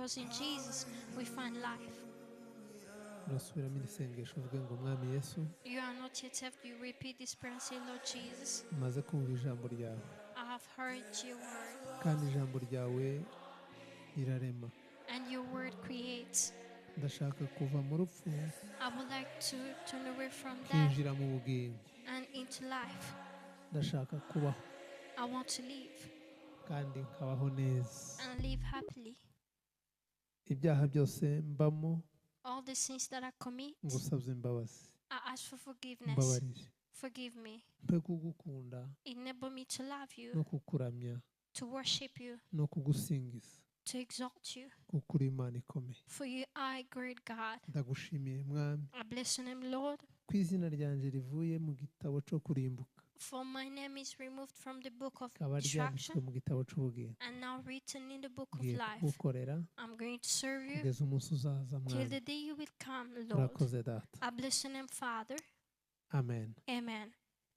Because in Jesus we find life. Urasubiramo iri sengesho uvuge ngo mwami Yesu, You are not yet saved. You repeat this prayer and say, "Lord Jesus, maze kumva ijambo ryawe, I have heard your word, kandi ijambo ryawe rirarema. And your word creates. Ndashaka kuva mu rupfu I would like to turn away from death nkinjira mu bugingo. And into life. Ndashaka kubaho I want to live kandi nkabaho neza. And live happily. Ibyaha byose mbamo, All the sins that I commit, ngusabye imbabazi. I ask for forgiveness. Mbabarire. Forgive me. Mpe kugukunda Enable me to love you, no kukuramya to worship you, no kugusingiza, to exalt you. Kuko uri Imana ikomeye. For you are a great God. Ndagushimiye mwami I bless your name, Lord, ko izina ryanjye rivuye mu gitabo cyo kurimbuka, for my name is removed from the book of rikaba ryanditswe destruction mu gitabo cy'ubugingo. And now written in the book of Ngiye life. kugukorera I'm going to serve you kugeza umunsi uzaza till mwami. the day you will come, Lord. Urakoze data. I bless your name, Father. Amen. Amen.